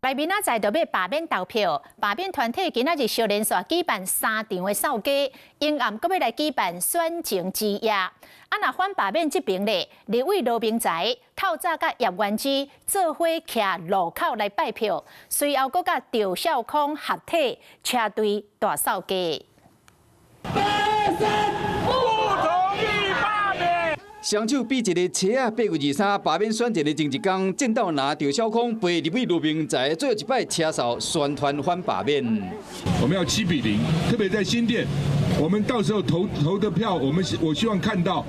來明仔載就欲罷免投票，罷免團體今仔日相連續舉辦三場的掃街，迎暗閣欲來舉辦選情之夜。啊，若反罷免這邊咧，立委羅明才透早佮葉元之做伙徛路口來拜票，隨後閣佮趙少康合體車隊大掃街。不同意罷免。雙手比一个車仔，8月23罷免選戰的前一工，戰鬥男趙少康陪立委羅明才最後一擺車掃宣傳反罷免。我們要7比0，特別在新店，我們到時候投的票，我希望看到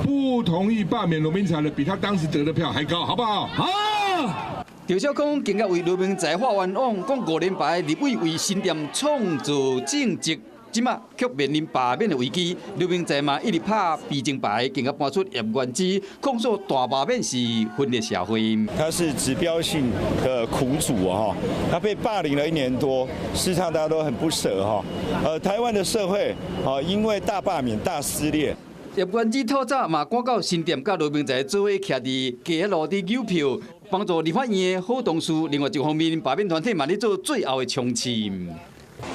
不同意罷免羅明才的，比他當時得的票還高，好不好？好。趙少康更加為羅明才發冤枉，講五連敗立委為新店創造政績。這馬卻面臨罷免的危機，羅明才嘛一直拍悲情牌，更加搬出葉元之控訴大罷免是分裂社會。他是指標性的苦主啊，他被霸凌了一年多，事實上大家都很不捨哈。台灣的社會啊，因為大罷免、大撕裂。葉元之透早嘛趕到新店，佮羅明才做伙徛佇街仔路佇搝票，幫助立法院的好同事。另外一方面，罷免團體嘛咧做最後的衝刺。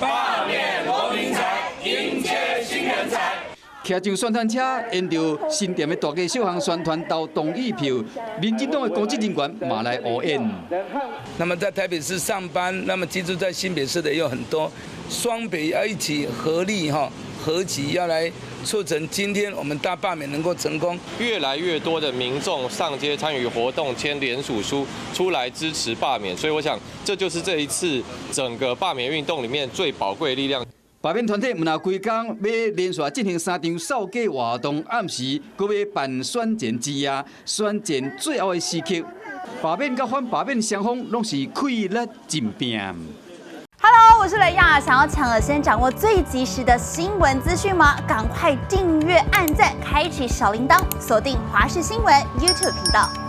罷免羅明才，迎接新人才。騎上宣傳車，沿著新店的大街小巷宣傳投同意票。民進黨的公職人員嘛來応援。那麼在台北市上班，那麼居住在新北市的有很多，雙北要一起合力哈，合擊要來促成今天我們大罷免能夠成功。越來越多的民眾上街參與活動，簽聯署書出來支持罷免，所以我想這就是這一次整個罷免運動裡面最寶貴的力量。罷免團體毋但規工欲連續進行三場掃街活動，暗時閣欲辦選前之夜，選戰最後的時刻，罷免佮反罷免雙方攏是氣力盡拼。 Hello，我是雷亞，想要搶先掌握最及時的新聞資訊嗎？趕快訂閱、按讚、開啟小鈴鐺，鎖定華視新聞 YouTube 頻道。